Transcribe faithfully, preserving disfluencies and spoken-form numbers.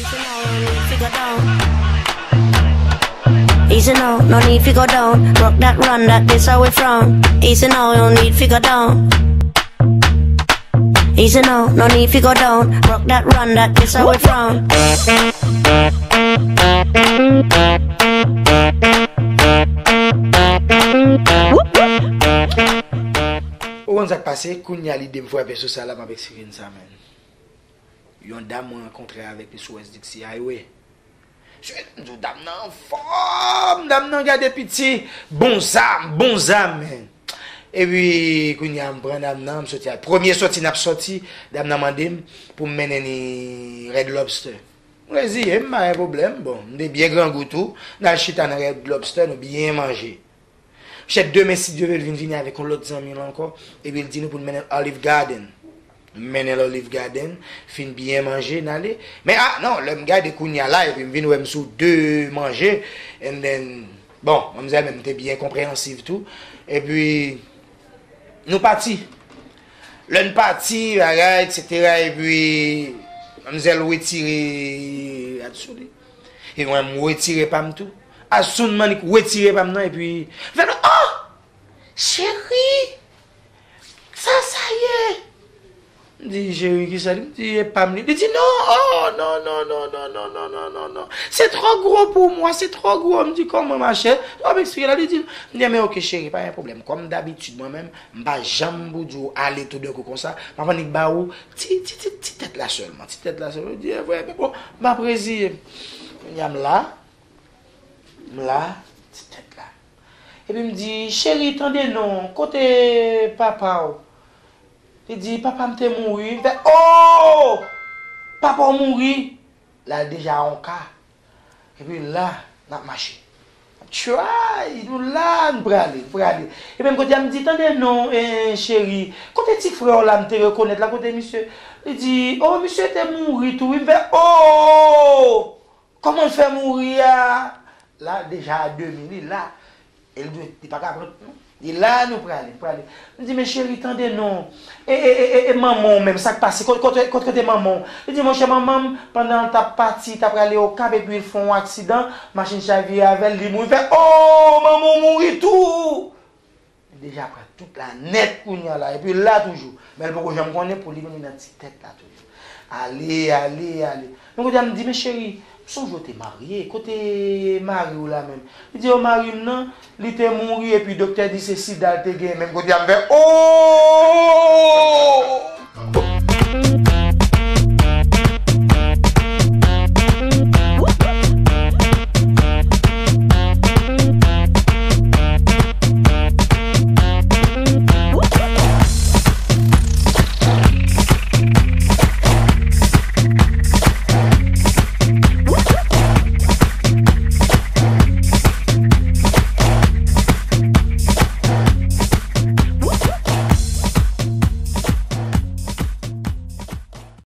Easy now, no need fi go down. Easy now, no need fi go down. Rock that, run that, this how we from. Easy now, no need fi go down. Easy now, no need fi go down. Rock that, run that, this how we from. Ou konn sa k pase? Kounye a lide m frape sou sa la, m ap eksplike n sa, menn. Yon dam mwen rankontre avèk li sou West Dixie Highway. Sou, m di w, dam nan anfòm, dam nan gade piti, bon zam, bon zam, menn. Epi, kounye a, m pran dam nan, m soti a. Premye soti n ap soti, dam nan mande m pou m mennen li Red Lobster. M reziye m, pa gen pwoblèm. Bon, m te byen grangou tou. N al chita nan Red Lobster, nou byen manje. Chè, demen, si Dye vle, l vin vini avèk yon lòt zanmi l ankò. Epi l di nou pou n mennen l Olive Garden. M mennen l Olive Garden, fin byen manje, n ale. Men, ah, non, lè m gade kounye a la, epi m vin wè m sou de manje. And then, bon, manmzèl menm te byen konpreyansiv tou. Epi, nou pati. Lè n pati, bagay, etsetera, epi manmzèl retire rad sou li. E mwen, m retire pa m tou. As soon m annik retire pa m nan, epi, m fè, oh! Cheri! Sa, sa ye? M di, cheri, ki sa? Li di, e pa m li. Li di, non, oh, non, non, non. Se twò gwo pou mwen, se twò gwo. M di, kòman, machè? Sa w ap eksplike la? Li di, m di, men oke, cheri, pa gen pwoblèm. Kòm dabitid, mwen menm, m pa janm pou di w ale toudenkou konsa. M ap annik ba ou ti, ti, ti, ti tèt la sèlman. Ti tèt la sèlman. Li di, e vre, men bon, m ap reziye m. Kounye a m la, m la, ti tèt la. Epi m di, cheri, tande non, kote papa w? Li di, papa m te mouri. M fè, oh! Papa w mouri? La deja yon ka. Epi la, n ap mache. N ap try, nou la, n prale, n prale. Epi m kote a m di, tande non, eh, cheri, kote ti frè w la m te rekonèt la, kote misye? Li di, oh, misye te mouri tou, wi. M fè, oh! Kòman l fè mouri a? La, deja a demi, li la. E l dwe, li pa ka pran, non. Li la, nou prale, nou prale. M di, men cheri, tande non. E, e, e, e, e manman w menm, sa k pase? Kot, kot, kot, kote manman w? Li di, monchè, manman m, pandan l t ap pati, t ap prale Okap, epi l fè yon aksidan, machin chavire avè l, li mouri. M fè, oh, manman w mouri tou! Deja pran tout la nèt kounye a la. Epi la toujou. Men l poko janm konnen pou li menm li nan ti tèt la toujou. Ale, ale, ale. Men kote a m di, men cheri, m sonje w te marye. Kote mari w la menm? Li di, o mari m nan, li te mouri epi doktè di se sida l te genyen. Menm kote a m fè, oh!